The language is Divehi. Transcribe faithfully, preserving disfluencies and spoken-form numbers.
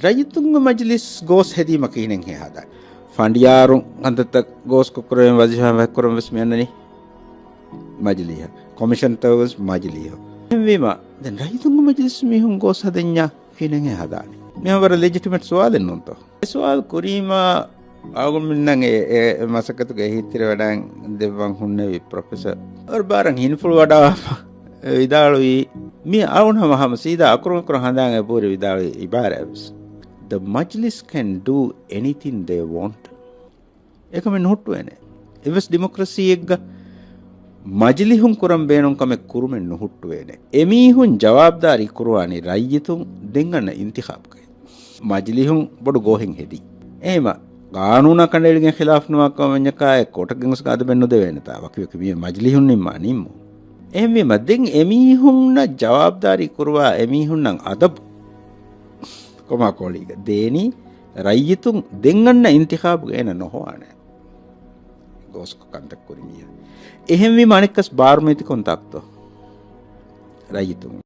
ރައްޔިތުންގެ މަޖިލިސް ގޯސް ހެދީމަ ކިހިނެއް ހަދާނީ؟ ފަނޑިޔާރުން ކަންތައްތައް ގޯސްކޮށް ކުރެވެން ވަޒީފާ ވެސް މި އަންނަނީ މަޖިލީހަށް. ކޮމިޝަންތައް ވެސް މަޖިލީހަށް. އެހެންވީމަ، ދެން ރައްޔިތުންގެ މަޖިލިސް މީހުން ގޯސް ހަދަންޏާ ކިހިނެއް ހަދާނީ؟ މިހާ ވަރަށް ލެޖިޓިމެޓް ސުވާލެއް ނޫންތޯ؟ އެ ސުވާލު ކުރީމާ އަޅުގަނޑުމެންނަށް އެ، އެ، އެ މަސައްކަތުގެ އެހީތެރިވަޑައި ދެއްވަން ހުންނެވި ޕްރޮފެސަރ އަރުބާރަން ހިނިފުޅު ވަޑާފަ ވިދާޅުވީ، މި އަޅުގަނޑު ހަމަ، ހަމަ ސީދާ އަކުރުން އަކުރަށް ހަނދާން އެބަހުރި ވިދާޅުވި އިބާރާތް ވެސް. The Majlis can do anything they want. އެކަމެއް ނުހުއްޓުވޭނެ. އެއްވެސް ޑިމޮކްރަސީއެއްގަ މަޖިލިހުން ކުރަން ބޭނުން ކަމެއް ކުރުމެއް ނުހުއްޓުވޭނެ. އެމީހުން ޖަވާބުދާރީ ކުރުވާނީ ރައްޔިތުން ދެން އަންނަ އިންތިޚާބުގައި. މަޖިލިހުން ބޮޑު ގޯހެއް ހެދީ. އެހެމަ ގާނޫނާ ކަނޑައެޅިގެން ޚިލާފް ނުވާ ކަމަށްޏަކާއެ ކޯޓަށް ގެންގޮސް އަދަބެއް ނުދެވޭނެތާ. ވަކިވަކި މި މަޖިލިހުން ނިންމާ ނިންމުން. އެހެންވީމަ ދެން އެމީހުންނަށް ޖަވާބުދާރީ ކުރުވާ އެމީހުންނަށް އަދަބު ކޮމާ ކޯޅީގަ ދޭނީ ރައްޔިތުން ދެން އަންނަ އިންތިޚާބުގަ އޭނަ ނުހޮވާނެ. ގޯސްކޮށް ކަންތައް ކުރި މީހާ. އެހެންވީމަ އަނެއްކަސް ބާރުމީތި ކޮންތާކުތޯ؟ ރައްޔިތުން.